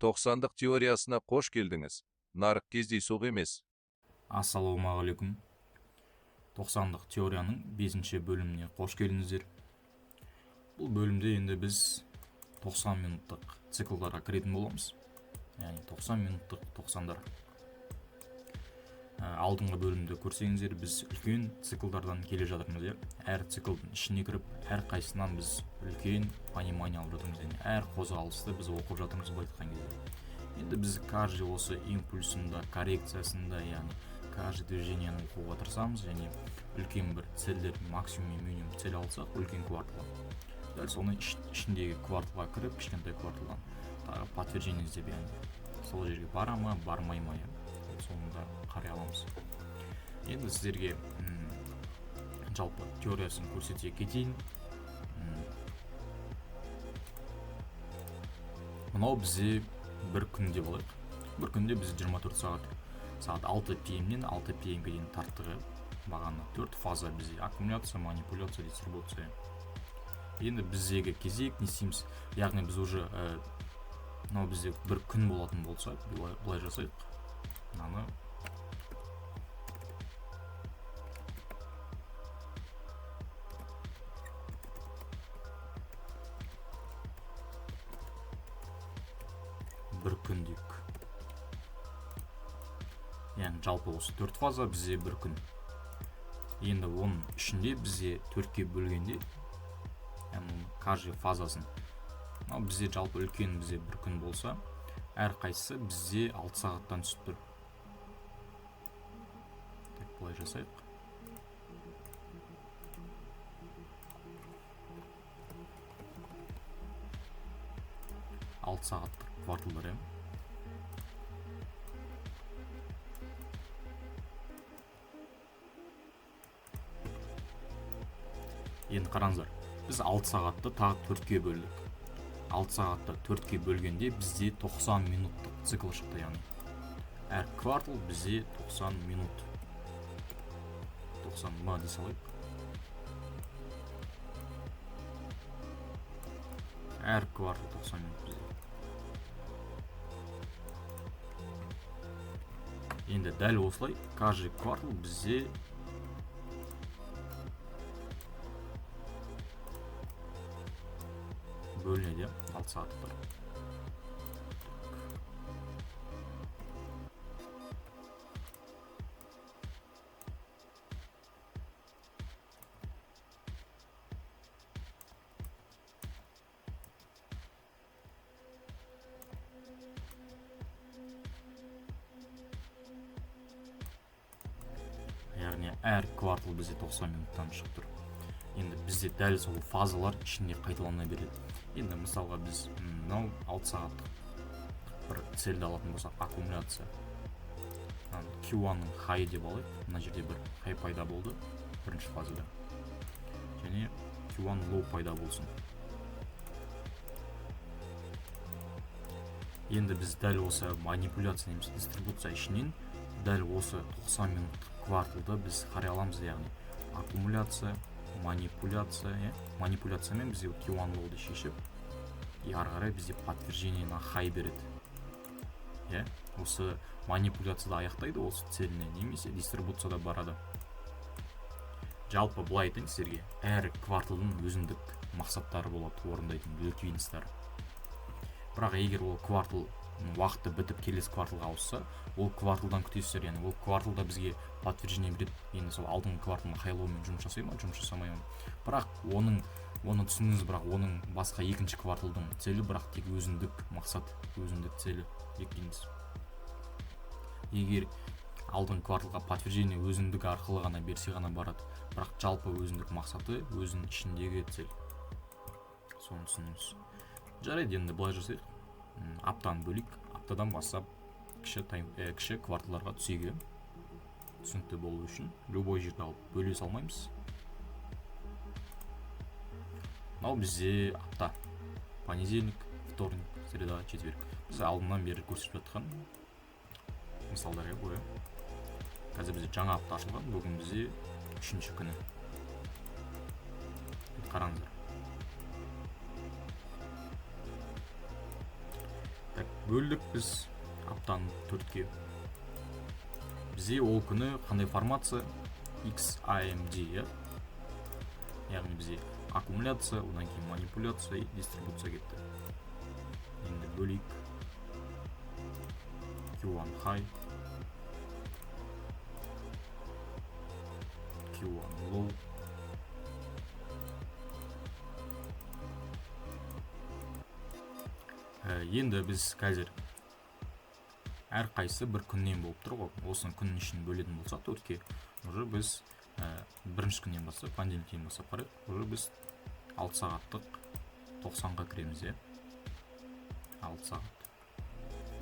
Тоқсандық теориясына қош келдіңіз. Нарық кездейсоқ емес. Ассалаумағалейкум. Тоқсандық теорияның 5-ші бөліміне қош келдіңіздер. Бұл бөлімде енді біз 90 минуттық циклдарға кіретін боламыз. Яғни 90 минуттық тоқсандар. Алдыңғы бөлімді көрсеңіздер, біз үлкен циклдардан келе жатырмыз, иә. Әр циклдың ішіне кіріп, әр қайсысынан біз үлкен понимание алып жатырмыз, яғни әр қозғалысты біз оқып жатырмыз былай айтқан кезде. Енді біз каждый осы импульсында, коррекциясында, яғни каждый движениені оқуға тырысамыз және үлкен бір цельдер, максимум мен минимум цель алсақ үлкен кварталға, дәл соның ішіндегі кварталға кіріп, кішкентай кварталдан тағы подтверждение іздеп, яғни сол жерге бара ма, бармай ма, иә, соны да қарай аламыз. Енді сіздерге жалпы теориясын көрсете кетейін. Мынау бізде бір күнде болайық. Бір күнде біз 24 сағат, сағат 6 пм-нен 6 пм-ге дейін тарттық, иә. Бағана 4 фаза бізде: аккумуляция, манипуляция, дистрибуция. Енді біздегі кезек не істейміз? Яғни біз уже мынау бізде бір күн болатын болса, былай жасайық. Мынаны бір күн дейік. Яғни жалпы осы 4 фаза бізде бір күн. Енді оның ішінде бізде 4-ке бөлгенде, яғни каждый фазасын, мынау бізде жалпы үлкен бізде бір күн болса, әр қайсысы бізде 6 сағаттан түсіп тұр. Так, былай жасайық. 6 сағаттық кварталдар, иә. Енді қараңыздар, біз 6 сағатты тағы 4-ке бөлдік. 6 сағатты 4-ке бөлгенде бізде 90 минуттық цикл шықты, яғни әр квартал бізде 90 минут. 90 ма дей салайық. Әр квартал 90 минут бізде. Енді дәл осылай каждый квартал бізде бөлінеді, иә, 6 сағаттықтар. Яғни әр квартал бізде 90 минуттан шығып тұр. Енді бізде дәл сол фазалар ішінде қайталана береді. Енді мысалға біз мынау 6 сағаттық бір цельді алатын болсақ, аккумуляция. Q1-ның хайы деп алайық. Мына жерде бір хай пайда болды бірінші фазада. Және Q1 low пайда болсын. Енді біз дәл осы манипуляция немесе дистрибуция ішінен дәл осы 90 минуттық кварталды біз қарай аламыз, яғни аккумуляция, манипуляция, иә? Манипуляциямен бізде Q1 low-ды шешіп, и ары қарай бізде подтверждение на хай береді. Иә? Осы манипуляцияда аяқтайды осы целіне, немесе дистрибуцияда барады. Жалпы былай айтайын сіздерге, әр кварталдың өзіндік мақсаттары болады, орындайтын ликвидностьтары. Бірақ егер ол квартал уақыты бітіп келесі кварталға ауысса, ол кварталдан күтесіздер, яғни ол кварталда бізге подтверждение береді. Енді сол алдыңғы кварталдың хайлоумен жұмыс жасай ма, жұмыс жасамай ма? Бірақ оны түсіндіңіз, бірақ оның басқа екінші кварталдың целі, бірақ тек өзіндік мақсат, өзіндік целі ликвидность. Егер алдыңғы кварталға подтверждение өзіндік арқылы ғана берсе ғана барады, бірақ жалпы өзіндік мақсаты өзінің ішіндегі цель. Соны түсініңіз. Жарайды, енді былай жасайық. Аптаны бөлейік. Аптадан бастап кіші кварталдарға түсейік. Түсінікті болу үшін любой жерді алып бөле салмаймыз. Мынау бізде апта. Понедельник, вторник, среда, четверг. Біз алдынан бері көрсетіп жатқан Мысалдар иә, бұл. Қазір бізде жаңа апта ашылған, бүгін бізде 3-ші күні. Қараңыздар. Так, бөлдік біз аптаны 4-ке. Бізде ол күні қандай формация? XAMD, иә? Яғни бізде аккумуляция, одан кейін манипуляция и дистрибуция кетті. Енді бөлейік. Q1 high, Q1 low. Енді біз қазір әрқайсысы бір күннен болып тұр ғой. Осыны күннің ішін бөлетін болсақ 4-ке, уже біз бірінші күннен бастап, понедельниктен бастап қарайық, уже біз 6 сағаттық 90-ға кіреміз, иә. 6 сағат.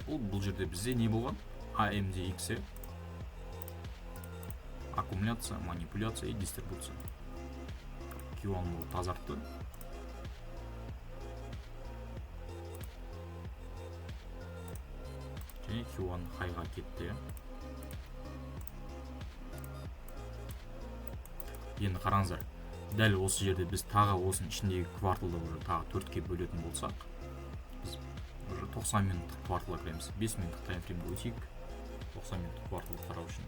Бұл жерде бізде не болған? AMDX, иә. Аккумуляция, манипуляция и дистрибуция. Q1 low тазартты. Және Q1 хайға кетті. Енді қараңыздар, дәл осы жерде біз тағы осының ішіндегі кварталды уже тағы 4-ке бөлетін болсақ, біз уже 90 минуттық кварталға кіреміз. 5 минуттық таймфреймге өтейік. 90 минуттық кварталды қарау үшін.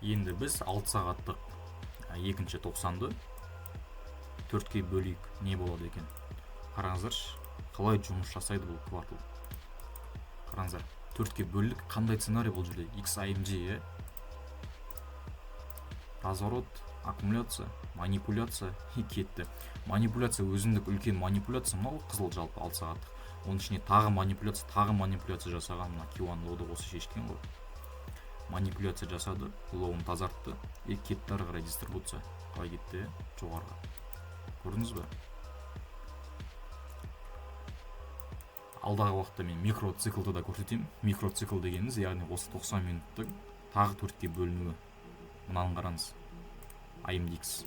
Енді біз 6 сағаттық екінші тоқсанды 4-ке бөлейік, не болады екен? Қараңыздаршы, қалай жұмыс жасайды бұл квартал. Қараңыздар, 4-ке бөлдік, қандай сценарий бұл жерде? XAMD, иә? Разворот, аккумуляция, манипуляция и кетті. Манипуляция өзіндік үлкен манипуляция, мынау қызыл жалпы 6 сағаттық. Оның ішіне тағы манипуляция, тағы манипуляция жасаған, мына Q1 low-ды осы шешкен ғой. Манипуляция жасады, лоуын тазартты и кетті ары қарай дистрибуция. Қалай кетті? Жоғарыға. Көрдіңіз бе? Алдағы уақытта мен микроциклды да көрсетемін. Микроцикл дегеніміз, яғни осы 90 минуттың тағы 4-ке бөлінуі. Мынаны қараңыз. AMDX.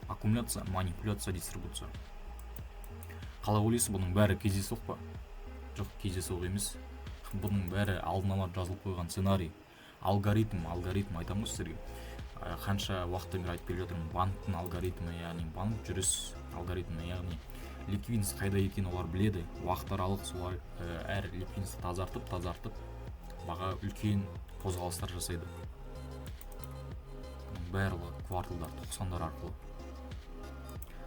Аккумуляция, манипуляция, дистрибуция. Қалай ойлайсыз, бұның бәрі кездейсоқ па? Жоқ, кездейсоқ емес. Бұның бәрі алдын ала жазылып қойған сценарий. Алгоритм, алгоритм айтамын ғой сіздерге. Қанша уақыттан бері айтып келе жатырмын, банктің алгоритмі, яғни банк жүріс алгоритмі, яғни ликвидность қайда екенін олар біледі. Уақыт аралық солар, әр ликвидностьті тазартып, тазартып баға үлкен қозғалыстар жасайды. Бұның барлығы кварталдар, тоқсандар арқылы.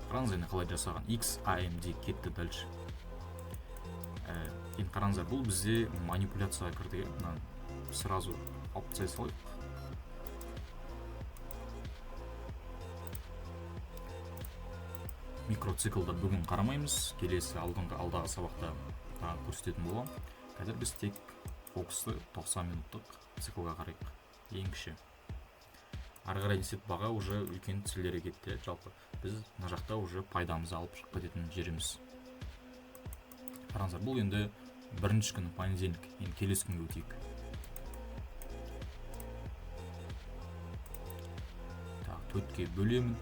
Қараңыз енді қалай жасаған. XAMD кетті дальше. Енді қараңыздар, бұл бізде манипуляцияға кірді, иә? Мынаны сразу алып тастай салайық. Микроциклді бүгін қарамаймыз, келесі алдағы сабақта тағы көрсететін боламын. Қазір біз тек фокусты 90 минуттық циклға қарайық. Ең кіші. Ары қарай десек баға уже үлкен цілдерге кетті. Жалпы біз мына жақта уже пайдамызды алып шығып кететін жеріміз. Қараңыздар, бұл енді бірінші күні понедельник, енді келесі күнге өтейік. Так, 4-ке бөлемін.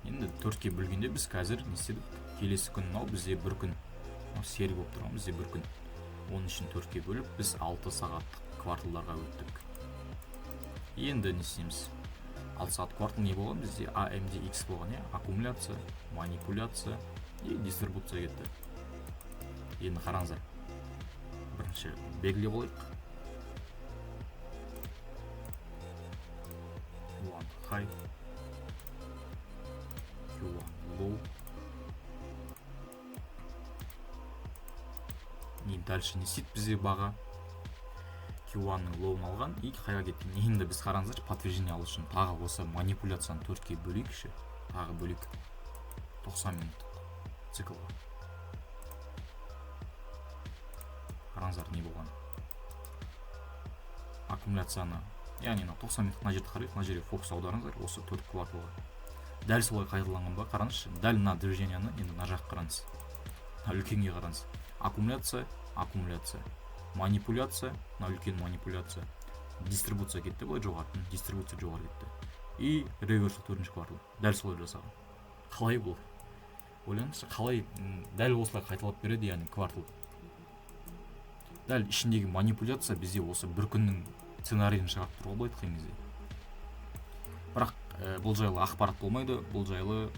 Енді 4-ке бөлгенде біз қазір не істедік? Келесі күн мынау бізде бір күн. Мынау серік болып тұрған бізде бір күн. Оның үшін 4-ке бөліп біз 6 сағаттық кварталдарға өттік. Енді не істейміз? 6 сағат квартал не болған? Бізде AMDX болған, иә? Аккумуляция, манипуляция и дистрибуция кетті. Енді қараңыздар. Бірінші белгілеп алайық. Q1 high, Q1 low. И дальше не істейді бізде баға? Q1-ның лоуын алған и қайға кеткен? Енді біз қараңыздаршы, подтверждение алу үшін тағы осы манипуляцияны 4-ке бөлейікші. Тағы бөлейік. 90 минуттық циклға. Қараңыздар не болған. Аккумуляцияны, яғни мына 90 минуттық мына жерді қарайық, мына жерге фокус аударыңыздар осы 4 кварталға. Дәл солай қайталанған ба? Қараңызшы, дәл мына движенияны енді мына жаққа қараңыз. Мына үлкенге қараңыз. Аккумуляция, аккумуляция, манипуляция, мына үлкен манипуляция, дистрибуция кетті былай жоғары, дистрибуция жоғары кетті. И реверсал төртінші квартал дәл солай жасаған. Қалай бұл, ойлаңызшы, қалай дәл осылай қайталап береді? Яғни квартал дәл ішіндегі манипуляция бізде осы бір күннің сценарийін шығарып тұр ғой, былай айтқан кезде. Бірақ бұл жайлы ақпарат болмайды, бұл жайлы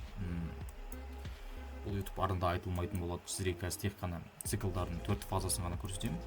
бұл YouTube арнада айтылмайтын болады. Сіздерге қазір тек қана циклдардың төрт фазасын ғана көрсетемін.